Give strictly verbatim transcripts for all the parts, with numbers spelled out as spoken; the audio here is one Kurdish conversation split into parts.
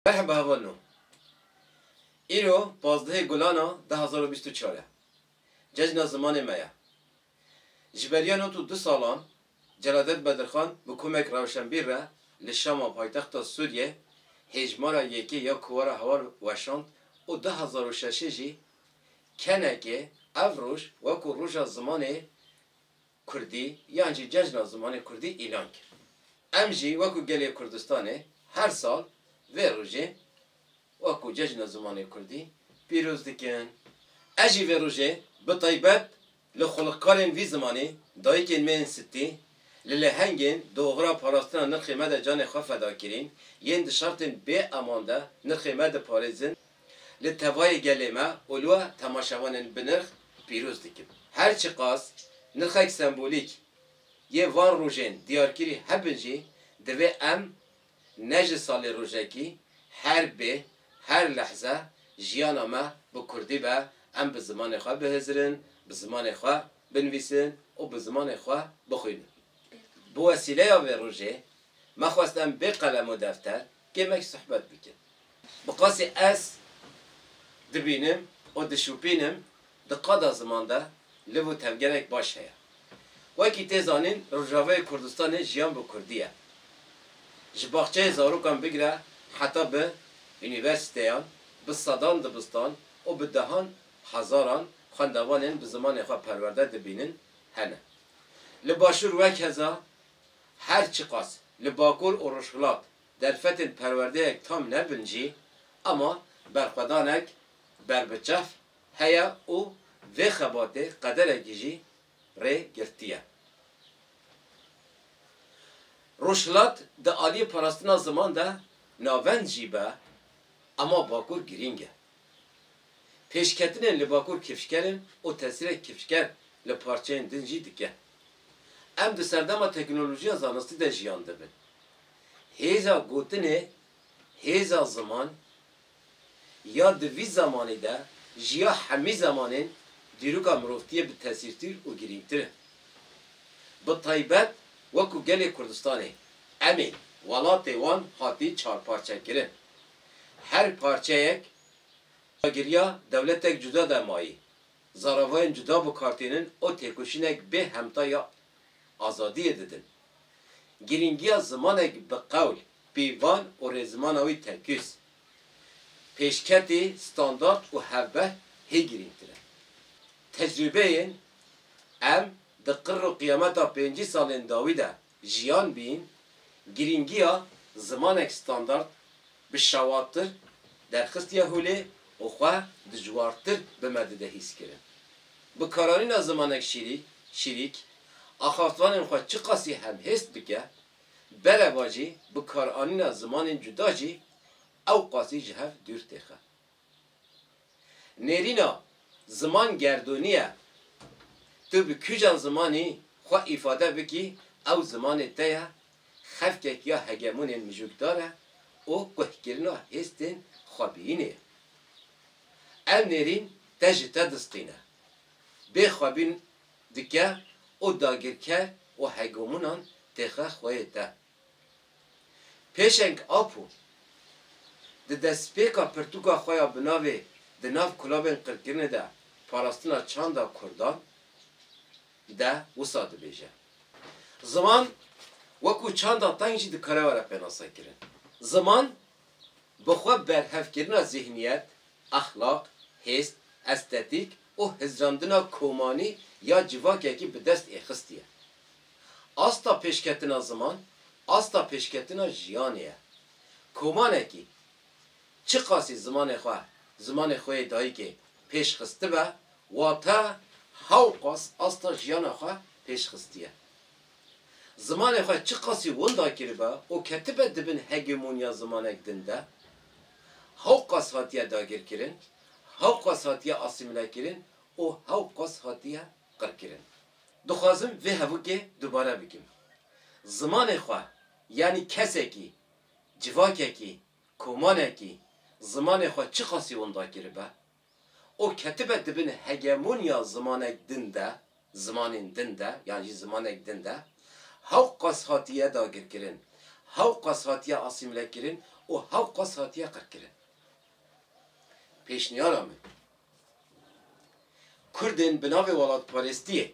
Merheba hevalno. Îro pazdehê Gulana du hazar û bîst û çar e. Cejna zimanê me ye. Ji beriya nod û du salan Celadet Bedirxan bi komek rewşenbîr re li Şama, paytexta Sûriyê, hêjmara yekê ya Kovara Hawar weşand û du hazar û şeşê jî kenekê ev roj wekû roja zimanê kurdî yan jî cejna zimanê kurdî îlan kir. Em jî wekû gelê Kurdistanê her sal vê rojê wekû cejna zimanê kurdî pîroz dikin. Ez jî vê rojê bi taybet li xulixkarên vî zimanî, dayikên me yên sittî, li lehengên di oxira parastina nirxê me de canê xwe feda kirîn, yên di şertên bê eman de nirxê me diparêzin, li tevayê gelê me û li we temaşevanên binirx pîroz dikim. Her çiqas nirxek sembolîk yê van rojên diyarkirî hebin jî, divê em ne ji salê rojekî, her bê, her lehze jiyana me bi kurdî be, em bi zimanê xwe bihizirin, bi zimanê xwe binivîsin û bi zimanê xwe bixwînin. Bi wesîleya vê rojê me xwest em bê qelem û defter kêmek sohbet bikin. Bi qasî ez dibînim û dişopînim di qada ziman de liv û tevgerek baş heye. Wekî tê zanîn, Rojavayê Kurdistanê jiyan bi kurdî ye. Ji baxçeyê zarokan bigire heta bi unîversîteyan, bi sedan dibistan û bi dehan hezaran xwendevanên bi zimanê xwe perwerde dibînin hene. Li Başûr wek heza, her çiqas li Bakur û Rojhilat derfetên perwerdeyek tam nebin jî, ama berxwedanek berbiçav heye û vê xebatê qederekî jî rê girtiye. Rojhilat di aliyê parastina ziman de navend jî be, ama Bakur girîng e. Pêşketinên li Bakur kifşker in û tesîrek kifşker li parçeyên din jî dike. Em di serdema teknolojiya zanistî de jiyan dibin. Hêza gotinê, hêza ziman ya di vî zemanî de ji ya hemî zemanên dîroka mirovtiyê bi tesîrtir û girîngtir in. Bi taybet wekû gelê Kurdistanê, em ê welatê wan hatî çarparçekirin. Her parçeyek dagiriya dewletek cuda de mayî, zaravayên cuda bi kar tînin û têkoşînek bê hemta ya azadiyê didin. Girîngiya zimanek bi qewl, pîvan û rêzimana wî tekûz, pêşketî, standard û hevbeh hê girîngtir e. Tecrûbeyên em di qir û qiyameta pêncî salên dawî de jiyan bîn, girîngiya zimanek standard bi şewattir derxistiye holê û xwe dijwartir bi me dide hîskirin. Bikaranîna zimanek şîrî-, şîrîk, axaftvanên xwe çiqasî hemhêst bike, bereva jî bikaranîna zimanên cuda jî ewqasî ji hev dûr têxe. Nêrîna ziman gerdûnî ye. Tu bi kîjan zimanî xwe îfade bikî, ew zimanê te ye, xefkek ya hegemonên mijûkdar e û guhkirina hêstên xwebiyînê ye. Ev nêrîn te ji te distîne. Bê xwebîn dike û dagirker û hegemonan têxe xweyê te. Pêşeng Apo di destpêka pirtûka xwe ya bi navê Di nav kulabên qirkirinê de parastina çanda kurdan de wisa dibêje: Ziman wekû çanda teng jî dikare were pênasekirin. Ziman bi xwe berhevkirina zîhniyet, exlaq, hêst, estetîk û hizrandina komanî ya civakekî bi dest êxistiye. Asta pêşketina ziman, asta pêşketina jiyanê ye. Komanekî çiqasî zimanê xwe, zimanê xwe yê dayikê pêş xistibe, wate hewqas asta jiyana xwe pêş xistiye. Zimanê xwe çiqasî winda kiribe û ketibe di bin hegemonya zimanek din de, hewqas hatiye dagirkirin, hewqas hatiye asîmîlekirin û hewqas hatiye qirkirin. Dixwazim vê hevokê dubare bikim. Zimanê xwe, yanî kesekî, civakekî, komanekî zimanê xwe çiqasî winda kiribe û ketibe di bin hegemonya zimanek din de, zimanên din de, yan jî zimanek din de, hewqas hatiye dagirkirin, hewqas hatiye asîmlekirin û hewqas hatiye qirkirin. Pêşniyara min, Kurdên bi navê welatparêstiyê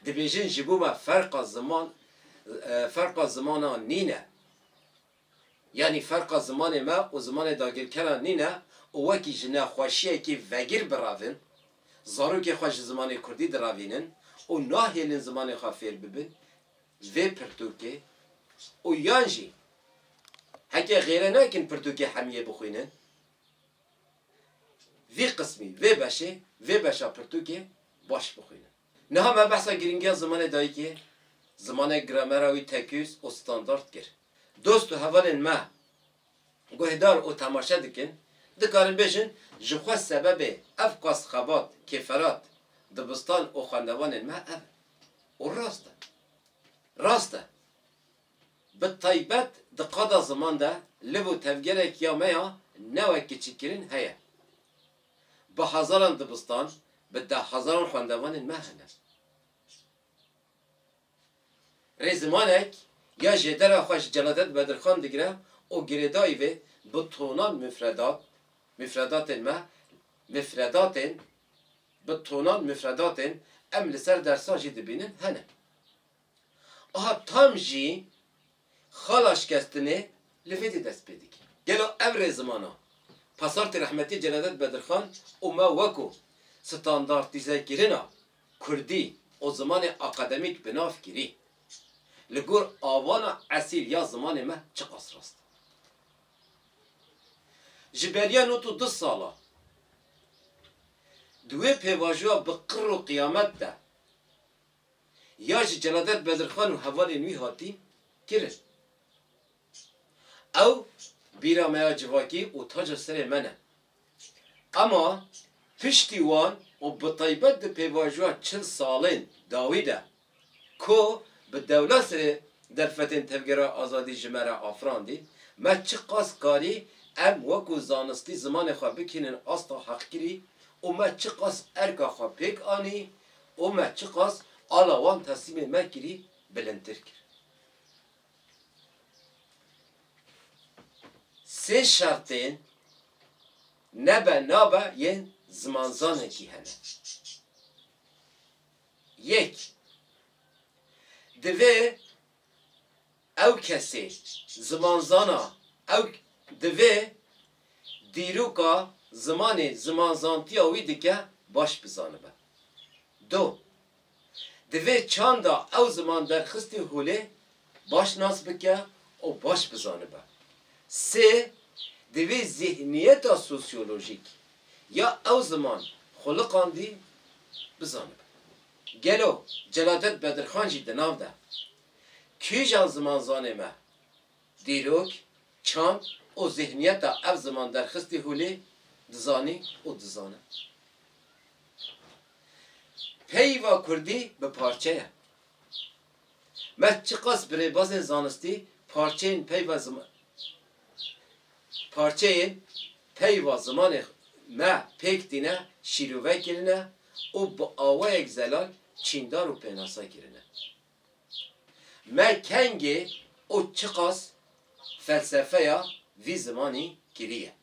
dibêjin ji bo me ferqa ziman, e, ferqa zimana nîne. Yanî ferqa zimanê me û zimanê dagirkeran nîne û wekî ji nexweşiyekî vegir birevin, zarokê xwe ji zimanê kurdî direvînin û nahêlin zimanê xwe fêr bibin, vê pirtûkê û yan jî heke xêre nekin pirtûkê hemiyê bixwînin, vî qismî, vê beşê, vê beşa pirtûkê baş bixwînin. Niha me behsa girîngiya zimanê dayikê, zimanek gramera wî tekûz û standard kir. Dost û hevalên me guhdar û temaşe dikin, dikarin bêjin, ji xwe sebebê ev qas xebat, kêferat, dibistan û xwendevanên me ev e. Û rast e. Rast e. Bi taybet di qada ziman de liv û tevgerek ya me ya ne wek kiçikkirin heye. Bi hezaran dibistan, bi dehhezaran xwendevanên me hene. Rêzimanek ya jêdera xwe ji Celadet Bedirxan digire û girêdayî vê bi tonan mifredat, mifredatên me, mifredatên, bi tonan mifredatên em li ser dersan jî dibînin hene. Aha tam jî xala şikestinê li vê dê dest pê dike. Gelo ev rêzimana pasartê rehmetî Celadet Bedirxan û me weko standartîzekirina kurdî û zimanê akademîk bi nav kirî, li gor avana esîl ya zimanê me çiqas rast e? Ji beriya nod û du sala di wê pêvajoya bi qir û qiyamet de ya ji Celadet Bedirxan û hevalên wî hatî kirin. Ew bîra me ya civakî û taca serê me ne. Ema piştî wan û bi taybet di pêvajoya çil salên dawî de ku bi dewla serê derfetên Tevgera Azadî ji me re afirandî, me çiqas karî em wekû zanistî zimanê xwe bikînin asta heqkirî û me çiqas erka xwe pêk anî û me çiqas ala wan teslîmê me kirî bilindtir kir. Sê şertên nebe nabe yên zimanzanekî hene. Yek, divê ew kesê zimanzana, ew divê dîroka zimanê zimanzantiya wî dike baş bizanibe. Du, divê çanda ew ziman derxistî holê baş nas bike û baş bizanibe. Sê, divê zîhniyeta sosyolojîk ya ew ziman xuliqandî bizanibe. Gelo Celadet Bedirxan jî di nav de kîjan zimanzanê me dîrok, çand û zîhniyeta ev ziman derxistî holê dizanî û dizane? Peyva kurdî bi parçe ye. Me çiqas bi rêbazên zanistî parçeyên peyva zima-, parçeyên peyva zimanê me pêk tîne şîrove kirine û bi awayek zelal çîndar û pênasa kirine. Me kengê û çiqas felsefeya vî zimanî kiriye?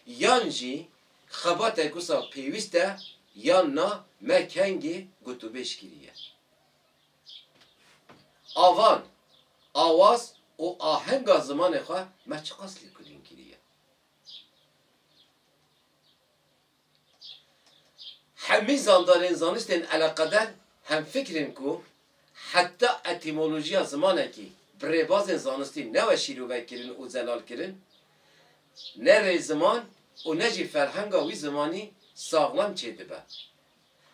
Yan jî xebatek wisa pêwîst e yan na me kengê gotûbêj kiriye? Avan, awaz û ahenga zimanê xwe me çiqas lêkolîn kiriye? Hemî zandarên zanistên eleqeder hemfikr in ku heta etîmolojiya zimanekî bi rêbazên zanistî newe şîrove kirin û zelal kirin, ne rê ziman û ne jî ferhenga wî zimanî saxlem çêdibe.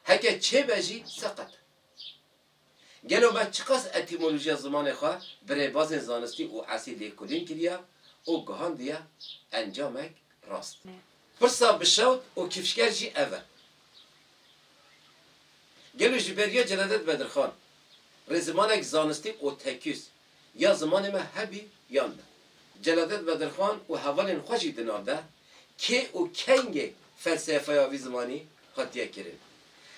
Heke çêbe jî seqet e. Gelo me çiqas etîmolojiya zimanê xwe bi rêbazên zanistî û esî lêkolîn kiriye û gihandiye encamek rast? Pirsa bişewt û kifşger jî ev e. Gelo ji beriya Celadet Bedirxan rêzimanek zanistî û tekûz ya zimanê me hebî yan ne? Celadet Bedirxan û hevalên xwe jî di nav de kê û kengê felsefeya vî zimanî hatiye kirin?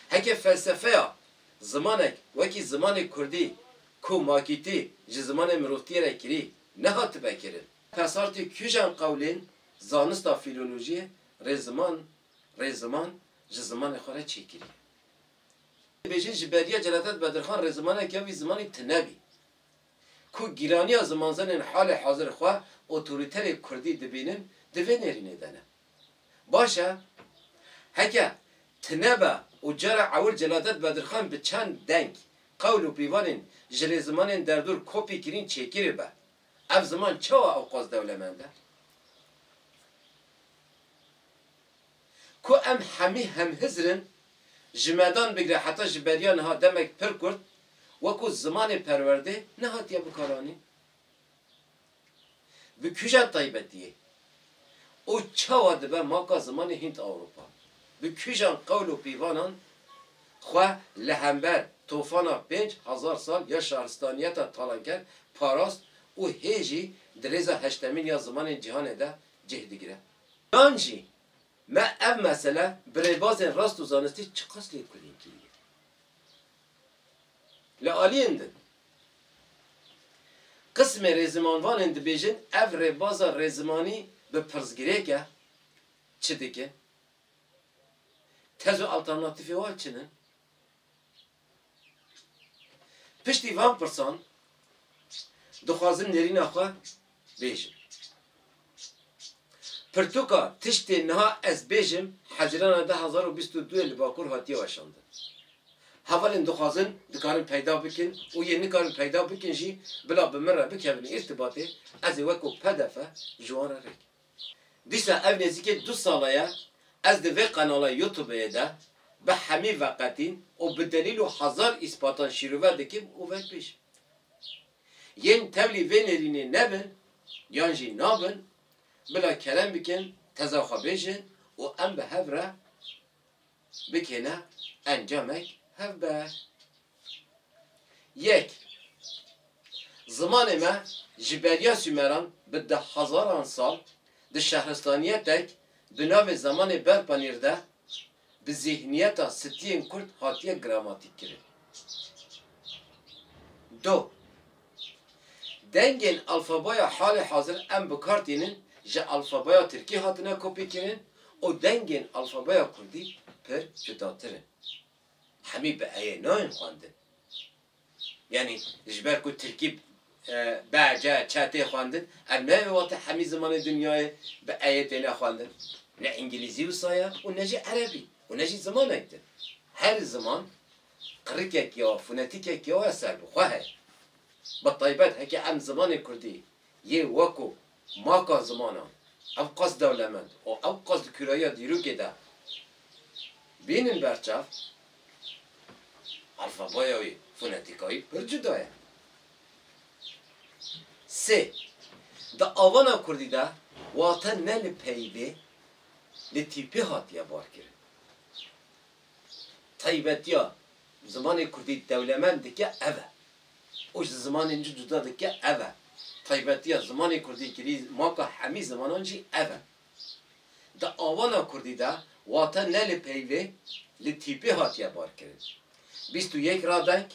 Heke felsefeya zimanek wekî zimanê kurdî ku makîtî ji zimanê mirovtiyê re kirî nehatibe kirin. Pesartê kîjan qewlên zanista fîlolojiyê rêziman, rêziman ji zimanê xwe re çêkiriye. Dibêjin ji beriya Celadet Bedirxan rêzimaneke wî zimanî tune bî. Ku gîraniya zimanzenên halê hazir xwe otorîterê kurdî dibînin, di vê nêrînê de ne. Baş e, heke tune be û cara ewil Celadet Bedirxan bi çend deng, qewl û pîvanên ji rêzimanên derdor kopî kirîn çêkirî be, ev ziman çawa ewqas dewlemend e? Ku em hemî hemhizr in, ji medan bigre heta ji beriya niha demek pir kurt, wekû zimanê perwerdê nehatiye bikaranîn. Bi kîjan taybetiyê û çawa dibe maka zimanê Hînd-Ewropa? Bi kîjan qewl û pîvanan xwe li hember tofana pênc hezar sal ya şaristaniyeta talanker parast û hê jî di rêza heştemîn ya zimanên cîhanê de cih digire? Yan jî me ev mesele bi rêbazên rast û zanistî çiqas lêkolîn kiriye? Li aliyên din, qismê rêzimanvanên dibêjin ev rêbaza rêzimanî bi pirsgirêk e, çi dike? Tez û alternatîfê wan çi ne? Piştî van pirsan dixwazim nêrîna xwe bêjim. Pirtûka Tiştê niha ez bêjim, Hezîrana du hezar û bîst û duyê li Bakur hatiye weşandin. Hevalên dixwazin dikarin peyda bikin û yê nikarin peyda bikin jî bila bi min re bikevin îrtibatê, ez ê weko P D F ji wan re rêk. Dîsa ev nêzîkê du sala ye ez di vê qenala YouTubeê de bi hemî veqetîn û bi delîl û hezar îspatan şîrove dikim û vedibêjim. Yên tevlî vê nêrînê nebin yan jî nabin, bila kerem bikin teza xwe bêjin û em bi hev re bikêne encamek hevber. Yek, zimanê me ji beriya Sumeran bi deh hezaran sal di şehristaniyetek bi navê Zamanê Berpanîr de bi zîhniyeta sitiyên kurd hatiye gramatîk kirin. Du, dengên alfabaya halê hazir em bi kar tînin ji alfabaya tirkî hatine kopî kirin û dengên alfabaya kurdî pir cudatir in. Hemî bi eyê nayên xwendin. Yanî ji ber ku tirkî, e, B, C, Ç tê xwendin, ev nayê wate hemî zimanê dinyayê bi eyê têne xwendin. Ne îngilîzî wisa ye û ne jî erebî û ne jî zimanek din. Her ziman qirikek ya, fonetîkek ya ser bi xwe heye. Bi taybet heke em zimanê kurdî yê weko maka zimanan ew qas dewlemend û ew qas di kûrayiya dîrokê de bînin berçav, alfabaya wî, fonetîka wî pir cuda ye. Sê, di avana kurdî de wate ne li peyvê, li tîpê hatiye barkirin. Taybetiya zimanê kurdî dewlemend dike ev e. Û ji zimanên din cuda dike ev e. Taybetiya zimanê kurdî kirî maka hemî zimanan jî ev e. Di awana kurdî de wate ne li peyvê, li tîpê hatiye barkirin. Bîst û yek radeng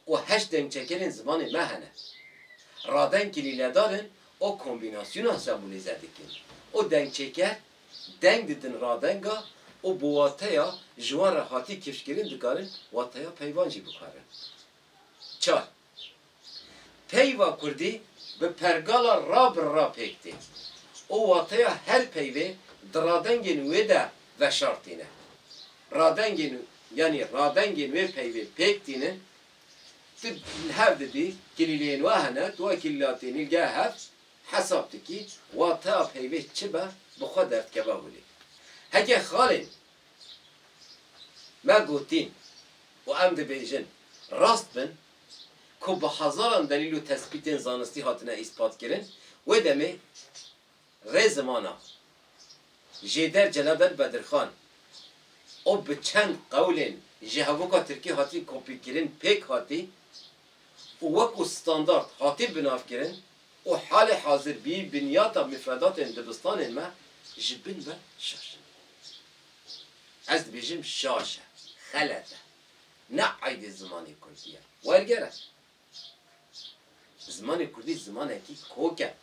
û heşt dengçekerên zimanê me hene. Radeng kilîledar in û kombînasyona sembolîze dikin. Û dengçeker deng didin radenga û bi wateya ji wan re hatî kifşkirin dikarin wateya peyvan jî bikarin. Çar. Peyva kurdî bi pergala ra bi ra pêk tê û wateya her peyvê di radengên wê de veşartîne. Radengên, yanî radengên wê peyvê pêk tînin, tu li hev didî, kilîleyên we hene, tu wê kilîlatê nîlge hev, hesab dikî, wateya peyvê çi be, bi xwe derdikeve holê. Heke xalên me gotîn û em dibêjin rast bin, ku bi hezaran delîl û tespîtên zanistî hatine îspat kirin, wê demê rêzimana jêder Celadet Bedirxan û bi çend qewlên ji hevoka tirkî hatî kopîkirin pêk hatî û wekû standard hatî binavkirin û halê hazir bî binyata mifredatên dibistanên me ji bin ve şaş in. Ez dibêjim şaş e, xelet e. Ne eydê zimanê kurdî ye. Werger e. Zimanê kurdî zimanekî kok e.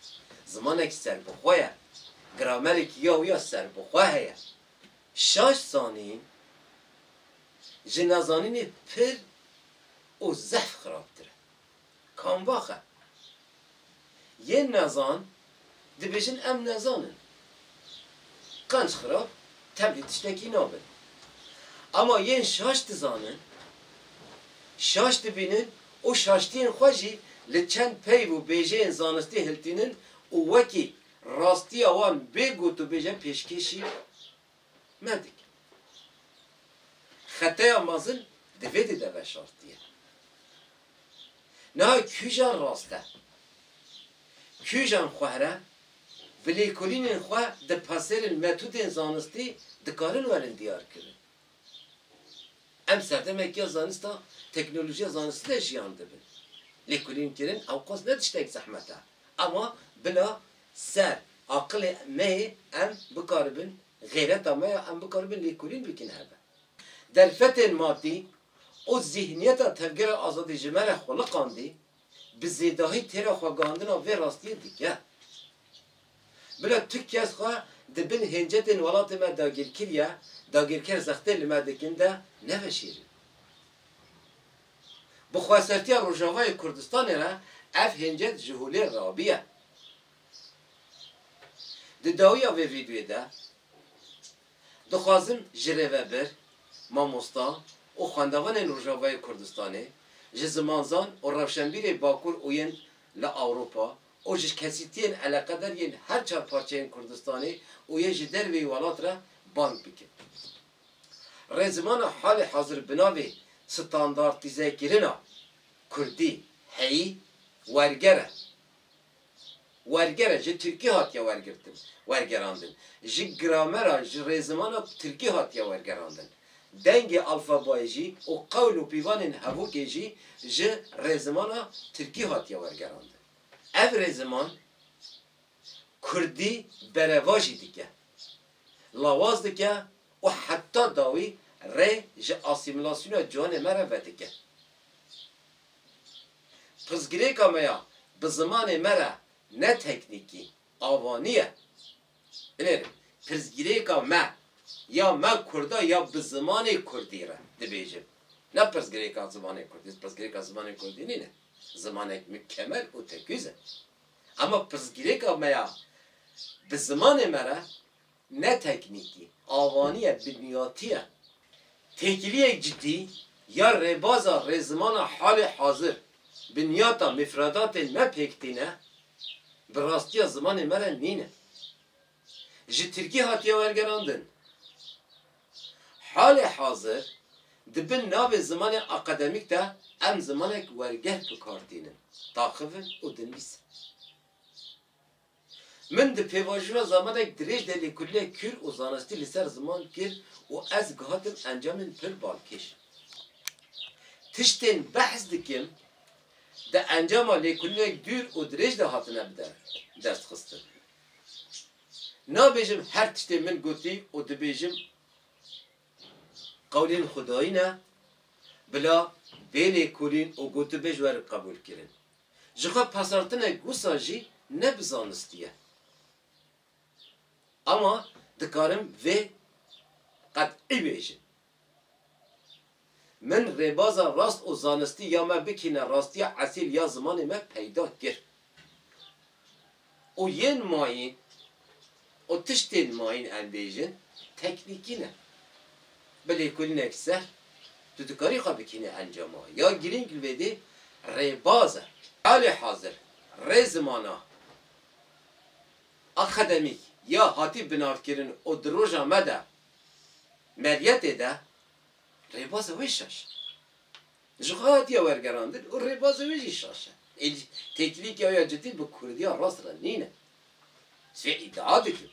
Zimanekî serbixwe ye. Gramerekî ya wî ya serbixwe heye. Şaş zanîn ji nezanînê pir û zehf xirabtir e. Kamvax e. Yên nezan dibêjin em nezan in. Qenc xirab, tevlî tiştekî nabin. Ama yên şaş dizanin, şaş dibînin û şaştiyên xwe jî li çend peyv û bêjeyên zanistî hiltînin û wekî rastiya wan bê gotûbêje pêşkêşî me dikin. Xeteya mezin di vê dê de veşartiye. Niha kîjan rast e? Kîjan xwehre? Bi lêkolînên xwe di pasêrên metodên zanistî dikarin werin diyarkirin. Em serdemekî ya zanista, teknolojiya zanistî de jiyan dibin. Lêkolînkirin ew qas ne tiştek zehmet e. Ama bila ser aqilê me yê em bikaribin, xeyreta me ya em bikaribin lêkolîn bikin hebe. Derfetên madî û zîhniyeta tevgera azadî ji me re xuliqandî, bi zêdahî têra xwegihandina vê rastiyê dike. Bila tu kes xwe di bin hêncetên welatê me dagîrkirî ye, dagîrker zextê li me dikin de neveşêrin. Bi xwesertiya Rojavayê Kurdistanê re ev hêncet ji holê rabûye. Di dawiya vê vîdeoyê de dixwazim ji rêvebir, mamosta û xwendevanên Rojavayê Kurdistanê, ji zimanzan û rewşenbîrê Bakur û yên li Ewropa û ji kesîtiyên eleqedar yên her çar parçeyên Kurdistanê û yê ji derveyî welat re bang bikim. Rêzimana halê hazir bi navê standartîzekirina kurdî heyî werger e. Werger e, ji tirkî hatiye wergirtin, wergerandin. Ji gramera, ji rêzimana tirkî hatiye wergerandin. Dengê alfabayê jî û qewl û pîvanên hevokê jî ji rêzimana tirkî hatiye wergerandin. Ev rêziman kurdî berevajî dike, lawaz dike û heta dawî rê ji asîmîlasyona ciwanê me re vedike. Pirsgirêka me ya bi zimanê me re ne teknîkî, avanî ye. Binêrin, pirsgirêka me, ya me kurda ya bi zimanê kurdî re dibêjim. Ne pirsgirêka zimanê kurdî, pirsgirêka zimanê kurdî nîne. Zimanek mukemel û tekûz e. Ama pirsgirêka me ya bi zimanê me re ne teknîkî, avanî ye, binyatî ye. Têkiliyek cidî ya rêbaza rêzimana halê hazir binyata mifredatên me pêk tîne, bi rastiya zimanê me re nîne. Ji tirkî hatiye wergerandin. Halê hazir di bin navê zimanê akademîk de em zimanek werger bi kar tînin, taxivin û dinivîsin. Min di pêvajoya zamanek dirêj de lêkolînek kûr û zanistî li ser ziman kir û ez gihatim encamên pir balkêş. Tiştên behs dikim, di encama lêkolînek dûr û dirêj de hatine bi der-, dest xistin. Nabêjim her tiştê min gotî û dibêjim qewlên xwedayî ne, bila bê lêkolîn û gotûbêj werin qebûlkirin. Ji xwe pesartinek wisa jî ne bi zanistî ye. Ama dikarim vê qet'î bêjim. Min rêbaza rast û zanistî ya me bikîne rastiya esîl ya zimanê me peyda kir. Û yên mayîn û tiştên mayîn em bêjin teknîkî ne. Bi lêkolînek ser tu dikarî xwe bikînî encama. Ya girîng li vê dê rêbaz e. Halê hazir rêzimana akademîk ya hatî binarkirin û di roja me de meriyetê de rêbaza wê şaş e. Ji xwe hatiye wergerandin û rêbaza wê jî şaş e. Ê, têkilîkê ya cidî bi kurdiya rast re nîne. Ez vê îdia dikim.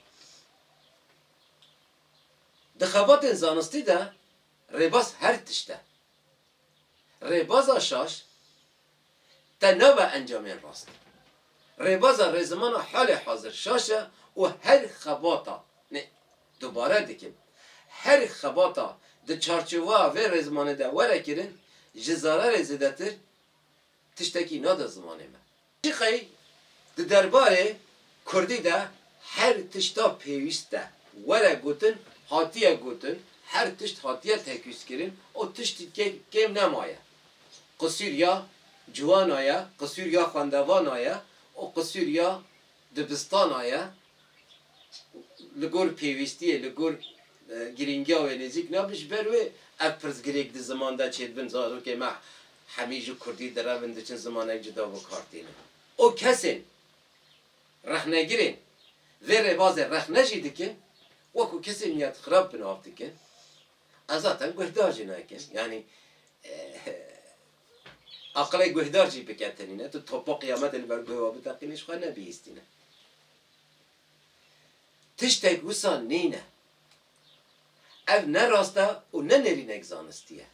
Di xebatên zanistî de rêbaz her tişt e. Rêbaza şaş te nabe encamên rast. Rêbaza rêzimana halê hazir şaş e û her xebata, ne, dubare dikim, her xebata di çarçoveya vê rêzimanê de were kirin, ji zararê zêdetir tiştekî nade zimanê me. Qey di derbarê kurdî de her tişta pêwîst e. Were gotin, hatiye gotin, her tişt hatiye tekûzkirin û tiştî kê-, kêm nemaye. Qisûr ya ciwana ye, qisûr ya xwendevana ye û qisûr ya dibistana ye. Li gor pêwîstiyê, li gor, e, girîngiya wê nêzîk nabe. Ji ber wê ev pirsgirêk di ziman de çêdibin, zarokê me hemî ji kurdî direvin, diçin zimanek cida bi kar tînin. Û kesên rexnegirên vê rêbazê rexne jî dikin, wekû kesên niyetxirab bi nav dikin. Ez zaten guhdar jî nakin. Yanî, e, aqilê guhdar jî bike tenîne. Tu topa qiyametê li ber guhê we biteqînî, ji xwe nebihîstîne. Tiştek wisa nîne. Ev ne rast e û ne nêrînek zanistî ye.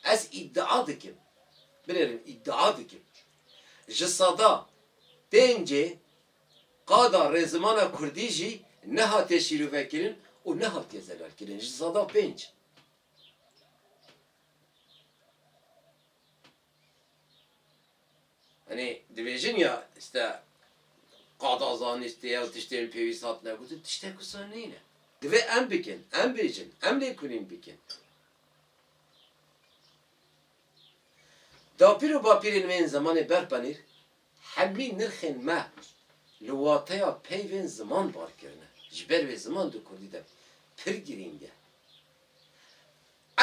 Ez îdia dikim, binêrin îdia dikim, ji seda pêncê qada rêzimana kurdî jî nehatiye şîrovekirin û nehatiye zelalkirin. Ji seda pênc. Hani dibêjin ya işte qada zanistê ya tiştên pêwîst hatine gotin, tiştek wisa nîne. Divê em bikin, em bêjin, em lêkolîn bikin. Dapîr û bapîrên me yên zemanê berpanîr hemî nirxên me li wateya peyvên ziman bar kirine. Ji ber wê ziman di kurdî de pir girîng e.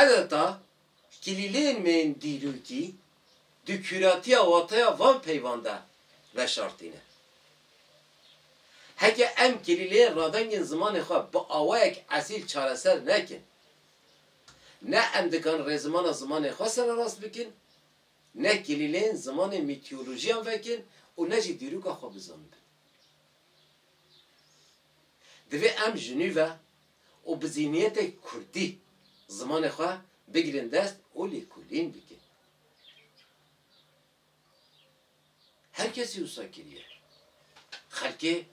Edeta kilîleyên me yên dîrokî di kûratiya wateya van peyvan de veşartîne. Heke em kilîleyên ravengên zimanê xwe bi awayek esîl çareser nekin, ne em dikarin rêzimana zimanê xwe sererast bikin, ne kilîleyên zimanê mîtiyolojiyan vekin û ne jî dîroka xwe bizanibin. Divê em ji nû ve û bi zîhniyetê kurdî zimanê xwe bigirin dest û lêkolîn bikin. Her kesî wisa kiriye. Xelkê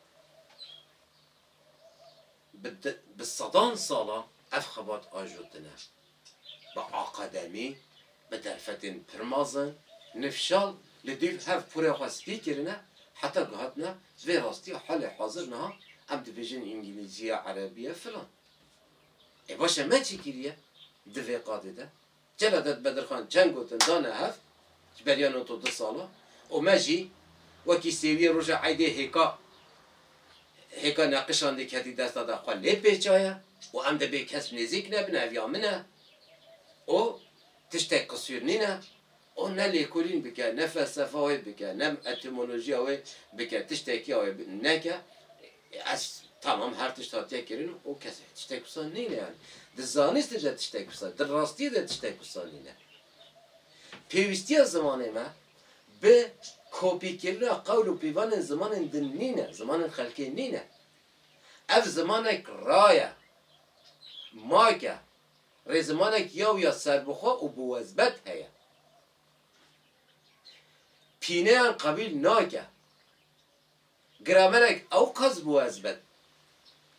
bi de-, bi sedan sala ev xebat ajotine. Bi akademî, bi derfetên pir mezin, nifşal li dîv hev pûrê xwe spî kirine, heta gihatine vê rastiya halê hazir niha em dibêjin îngilîziya, erebî ye filan. Ê baş e, me çi kiriye di vê qadê de? Celadet Bedirxan çend gotin dane hev, ji beriya nod û du sala û me jî wekî sêwiyê roja eydê hêka, hêka neqişandê ketî desta de xwe lê pêçaye û em dê bê kes nêzîk nebin, ev ya min e û tiştek qisûr nîne. O ne lêkolîn bike, ne felsefa wê bike, ne etimolojiya wê bike, tiştekî ya wê bi-, neke. Ez tamam, her tişt hatiye kirin û kes tiştek wisa nîne yani. Di zanistê de tiştek wisa, di rastiyê de tiştek wisa nîne. Pêwîstiya zimanê me bi kopîkirina qewl û pîvanên zimanên din nîne, zimanên xelkê nîne. Ev zimanek raye, make, rêzimanek ya wî ya serbixwe û bi wezbet heye. Pîneyan qebîl nake. Gramerek ew qas bi wezbet,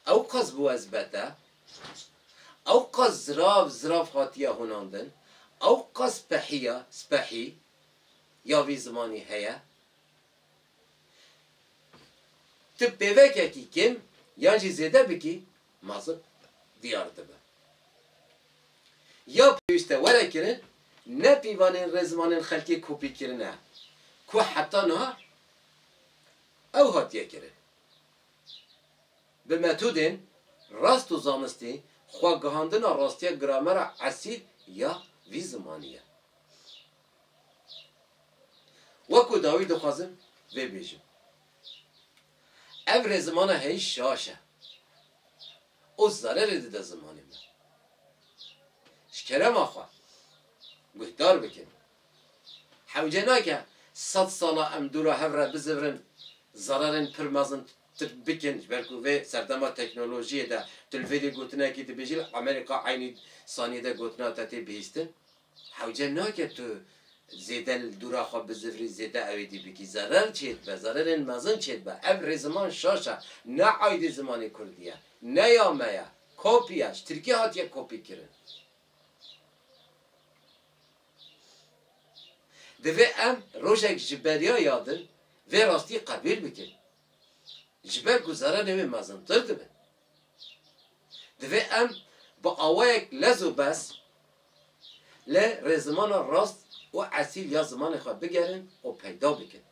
ew qas bi wezbet e, ew qas zirav, zirav hatiye hunandin, ew qas spehî ya, spehî ya vî zimanî heye. Tu pêvekekî kêm yan jî zêde bikî, mezin diyar dibe. Ya pêwîst e were kirin, ne pîvanên rêzimanên xelkê kopî kirine, ku heta niha ew hatiye kirin. Bi metodên rast û zanistî xwe gihandina rastiya gramera esîl ya vî zimanî ye. Wekû dawî dixwazim vê bêjim. Ev rêzimana heyî şaş e û zererê dide zimanê me. Ji kerema xwe guhdar bikin. Hewce nake sed sala em dûra hev re bizivirin, zererên pir mezin tir bikin, ji ber ku vê serdema teknolojiyê de tu li vê dê gotinekî dibêjî, li Amerîka eynî saniyê de gotina te tê bihîstin. Hewce nake tu zêde li dûra xwe bizivirî, zêde ew ê dî bikî. Zerer çêdibe, zererên mezin çêdibe. Ev rêziman şaş e. Ne aydê zimanê kurdî ye, ne ya me ye. Kopî ye, ji tirkî hatiye kopî kirin. Divê em rojek ji beriya ya din vê rastiyê qebîl bikin. Ji ber ku zararê wê mezintir dibe. Divê em bi awayek lez û bez li rêzimana rast û esîl ya zimanê xwe bigerin û peyda bikin.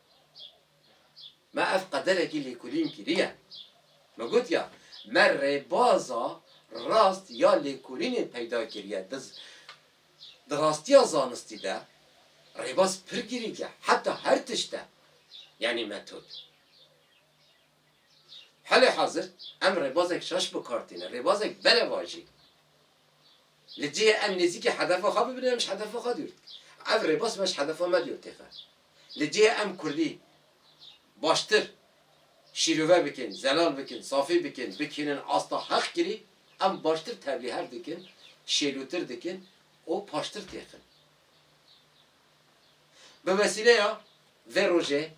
Me ev qederekî lêkolîn kiriye. Me got ya, me rêbaza rast ya lêkolînê peyda kiriye. Di z-, di rastiya zanistî de rêbaz pir girîng e. Heta her tişt e. Yanî metod. Helê hazir em rêbazek şaş bi kar tînin. Rêbazek berevajî. Li cihê em nêzîkî hedefa xwe bibînin, em ji hedefa xwe dûr. Ev rêbaz me ji hedefa me dûr têxe. Li cihê em kurdî baştir şîrove bikin, zelal bikin, safî bikin, bikînin asta heqkirî, em baştir tevlîhev dikin, şêlûtir dikin û paştir têxin. Bi wesîleya vê rojê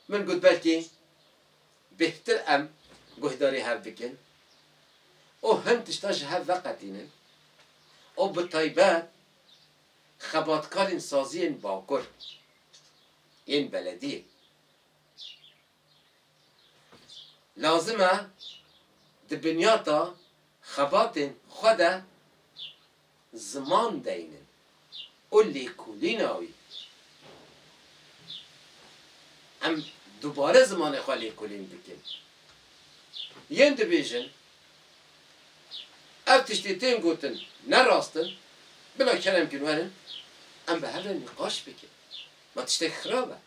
min got belkî bêhtir em guhdarî hev bikin û hin tişta ji hev veqetînin û bi taybet xebatkarên saziyên bakur yên belediyê. Lazim e di binyata xebatên xwe de ziman deynin û lêkolîna wî. Em dubare zimanê xwe lêkolîn bikin. Yên dibêjin, ev tiştê tên gotin ne rast in, bila kerem kin werin, em bi hev re nîqaş bikin. Ma tiştek xirab e.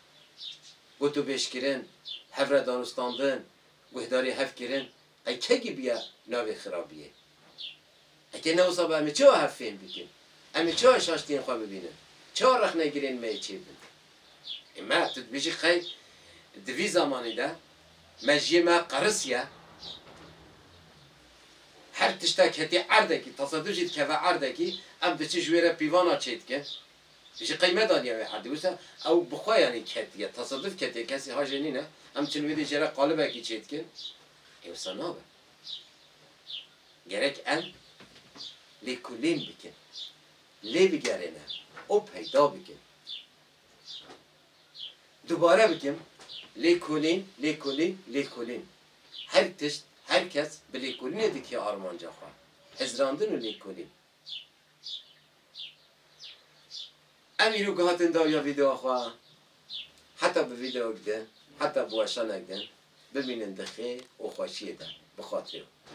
Gotûbêjkirin, hev re danûstandin, guhdarî hev kirin, qey kekî bûye navê xirabiyê? Heke ne wisa be, em ê çawa hev fêm bikin? Em ê çawa şaştiyên xwe bibînin? Çawa rexnegirên me yê çêbin? Ê me, tu dibêjî qey di vî zamanî de mejiyê me qerisiye, her tiştek hetî erdekî, tesaduf jî dikeve erdekî, em diçin ji wê re pîvana çêdikin. Ji qey me daniye wê erdê. Wisa ew bi xwe, yanî, ketiye. Tesaduf ketiye. Kesî hajê nîne. Em çin wê dê jê re qalibekî çêdikin. Ê wisa nabe. Gerek em lêkolîn bikin. Lê bigerêne. Û peyda bikin. Dubare bikim. Lêkolîn, lêkolîn, lêkolîn. Her tişt, her kes bi lêkolînê dike armanca xwe. Hizrandin û lêkolîn. Em îro gihatin dawiya vîdeoya xwe. Heta bi vîdeoyek din, heta bi weşanek din, bimînin di xêr û xweşiyê de. Bi xatirê we.